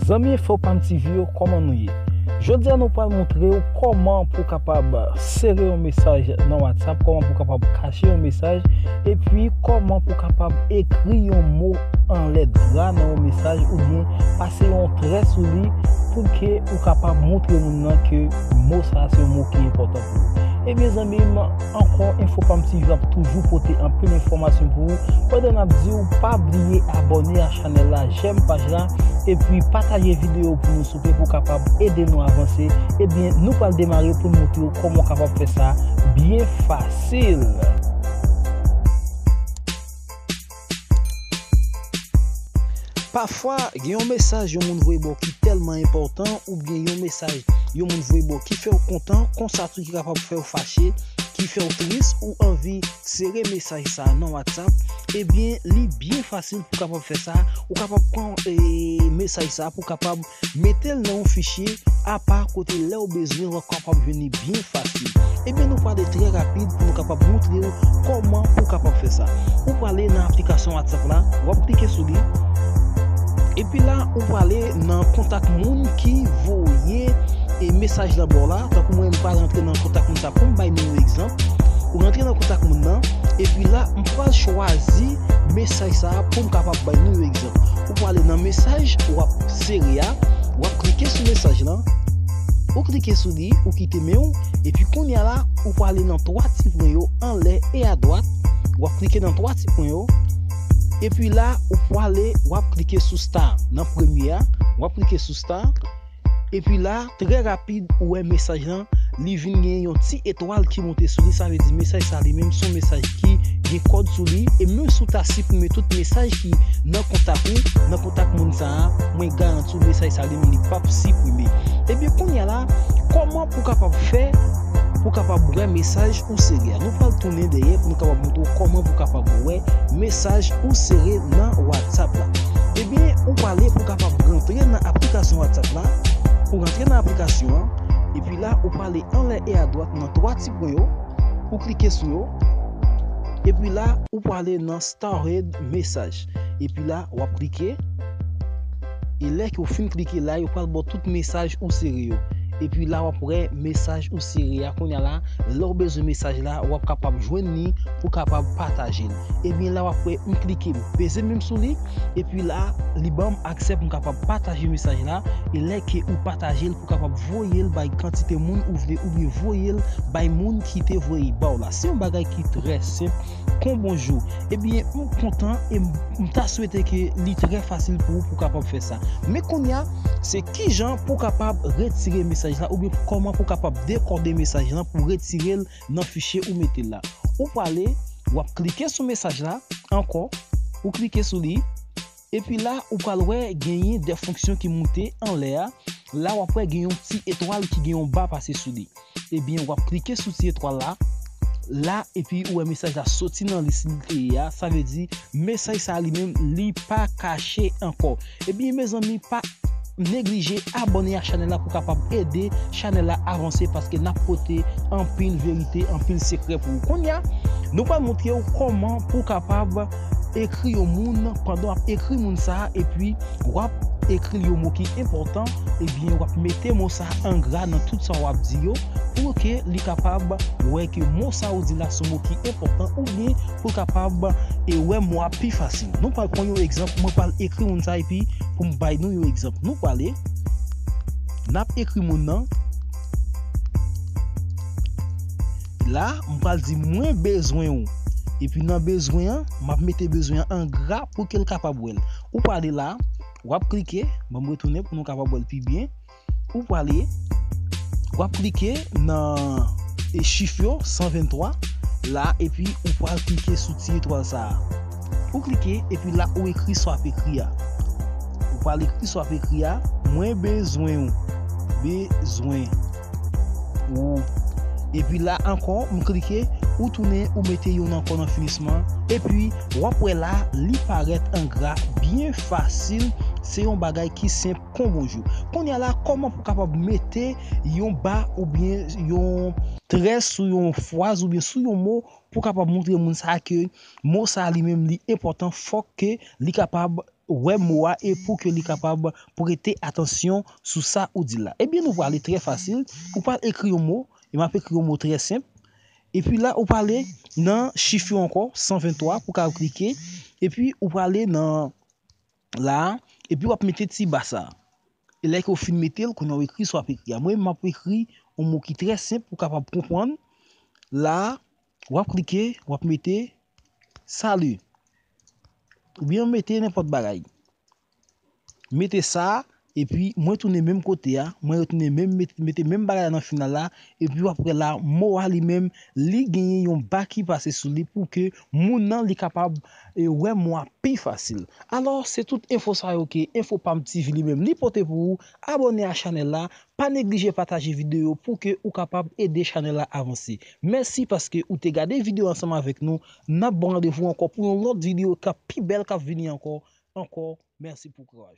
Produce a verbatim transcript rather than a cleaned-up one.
Zanmi Enfo Pam T V yo, kòman nou ye? Jodi a nou pral montre w kòman pou w kapab sere yon mesaj nan WhatsApp, kòman pou w kapab kache yon mesaj, epi kòman pou w kapab ekri yon mo anlè dra nan yon mesaj oubyen pase yon trè sou li pou ke ou kapab montre moun nan ke mo sa a se yon mo ki enpòtan pou ou. Ebyen zanmi m, ankò Enfo Pam T V ap toujou pote anpil enfòmasyon pou ou. Pandan n ap di w pa bliye abòne a chanèl la, jèm paj la, epi pataje videyo pou nou souple pou kapab ede nou avanse. Ebyen, nou pral demare pou n montre w kòman w kapab fè sa byen fasil. Pafwa, gen yon mesaj yon moun voye ba w ki tèlman enpòtan, oubyen yon mesaj yon moun voye ba w ki fè w kontan, konsa tou ki kapab fè w fache, ki fè w tris, ou anvi sere mesaj sa a nan WhatsApp, ebyen, li byen fasil pou w kapab fè sa. Ou kapab pran, e, mesaj sa a pou w kapab mete l nan yon fichye apa kote lè w bezwen, w ap kapab jwenn li byen fasil. Ebyen, nou prale trè rapid pou nou kapab montre w kòman pou w kapab fè sa. Ou prale nan aplikasyon WhatsApp la, w ap klike sou li. Epi la, ou prale nan kontak moun ki voye, e, mesaj la ba w la. Tankou mwen, m prale antre nan kontak moun sa pou m bay nou yon egzanp. Ou rantre nan kontak moun nan, epi la, m pral chwazi mesaj sa a pou m kapab bay nou yon egzanp. Ou prale nan mesaj, w ap sere a, w ap klike sou mesaj lan, ou klike sou li, ou kite men w, epi kounye a la, ou prale nan twa ti pwen yo anlè e adwat, w ap klike nan twa ti pwen yo, epi la, ou prale, w ap klike sou star. Nan premye a, w ap klike sou star, epi la, trè rapid, ou wè mesaj lan, li vin gen yon ti etwal ki monte sou li, sa vle di mesaj sa li menm se yon mesaj ki gen kòd sou li, e menm si w ta siprime tout mesaj ki nan kontak ou, nan kontak moun sa a, mwen garanti w mesaj sa li menm li p ap siprime. Ebyen, kounye a la, kòman pou w kapab fè, pou w kapab wè mesaj ou sere a? Nou pral tounen dèyè pou nou kapab montre w kòman pou w kapab wè mesaj ou sere nan WhatsApp la. Ebyen, ou prale pou w kapab rantre nan aplikasyon WhatsApp la, ou rantre nan aplikasyon an, epi la, ou prale anlè e adwat nan twa ti pwen yo, ou klike sou yo, epi la, ou prale nan Stored Message. Epi la, w ap klike. E lè ke w fin klike la, yo pral ba w tout mesaj ou sere yo. Epi la, w ap wè mesaj ou sere a. Kounye a la, lè w bezwen mesaj la, w ap kapab jwenn li pou kapab pataje l. Ebyen, la, w ap wè m klike, m peze menm sou li. Epi la, li ban m aksè pou m kapab pataje mesaj la. E lè ke ou pataje l, pou kapab voye l bay kantite moun ou vle, oubyen voye l bay moun ki te voye l ba w la. Se yon bagay ki trè senp, kon bonjou. Ebyen, m kontan e m, m ta swete ke li trè fasil pou ou pou kapab fè sa. Men kounye a, se kijan pou kapab retire mesaj la, oubyen kòman pou kapab dekode mesaj la pou retire l nan fichye ou mete l la. Ou prale, w ap klike sou mesaj la, ankò, ou klike sou li, epi la, ou pral wè genyen de fonksyon ki moute anlè a. La, w ap wè gen yon ti etwal ki gen yon ba pase sou li. Ebyen, w ap klike sou ti etwal la. La, epi ou wè mesaj la soti nan lis li te ye a. Sa vle di, mesaj sa li menm, li pa kache ankò. Ebyen, mezanmi, pa neglije abòne a chanèl la pou kapab ede chanèl la avanse, paske n ap pote anpil verite, anpil sekrè pou ou. Kounye a, nou pral montre w kòman pou w kapab ekri yon moun, pandan w ap ekri moun sa a, epi w ap ekri l yon mo ki enpòtan, ebyen, w ap mete mo sa a an gra nan tout sa w ap di yo, pou ke li kapab wè ke mo sa a ou di la se yon mo ki enpòtan, oubyen pou l kapab, e, wè mo a pi fasil. Nou pral pran yon egzanp, mwen pral ekri moun sa a, epi pou m bay nou yon egzanp. Nou prale, n ap ekri moun nan. La, m pral di, "Mwen bezwen w." Epi nan bezwen an, m ap mete bezwen an an gra pou ke l kapab wè l. Ou prale la, w ap klike, ban m retounen pou nou kapab wè l pi byen. Ou prale, w ap klike nan, e, chif yo, san venntwa, la, epi ou pral klike sou ti etwal sa a. Ou klike, epi la, ou ekri sa w ap ekri a. Ou pral ekri sa w ap ekri a, "Mwen bezwen w." Bezwen ou. Epi la ankò, m klike, ou tounen, ou mete youn ankò nan finisman. Epi, w ap wè la, li parèt an gra byen fasil. Se yon bagay ki senp kon bonjou. Kounye a la, kòman pou kapab mete yon ba oubyen yon trè sou yon fraz oubyen sou yon mo pou kapab montre moun sa a ke mo sa a li menm li enpòtan, fòk ke li kapab wè mo a e pou ke li kapab prete atansyon sou sa ou di la. Ebyen, nou prale trè fasil. Ou pral ekri yon mo, e m ap ekri yon mo trè senp. Epi la, ou prale nan chif yo ankò, san venntwa, pou w ka klike. Epi ou prale nan la a, epi w ap mete ti ba sa a. E lè ke w fin mete l, kounye a w ekri sa w ap ekri a. Mwen, m ap ekri yon mo ki trè senp pou w kapab konprann. La a, w ap klike, w ap mete salut. Oubyen w mete nenpòt bagay. Mete sa, epi mwen tounen menm kote a, mwen retounen menm, met- mete menm bagay la nan final la, epi w ap wè la, mo a li menm, li genyen yon ba ki pase sou li pou ke moun nan li kapab e, wè mo a pi fasil. Alò, se tout enfo sa yo ke Enfo Pam T V li menm li pote pou ou. Abòne a chanèl la, pa neglije pataje videyo pou ke ou kapab ede chanèl la avanse. Mèsi paske ou te gade videyo ansanm avèk nou. N ap ba w randevou ankò pou yon lòt videyo k ap pi bèl k ap vini ankò. Ankò, mèsi pou kouraj.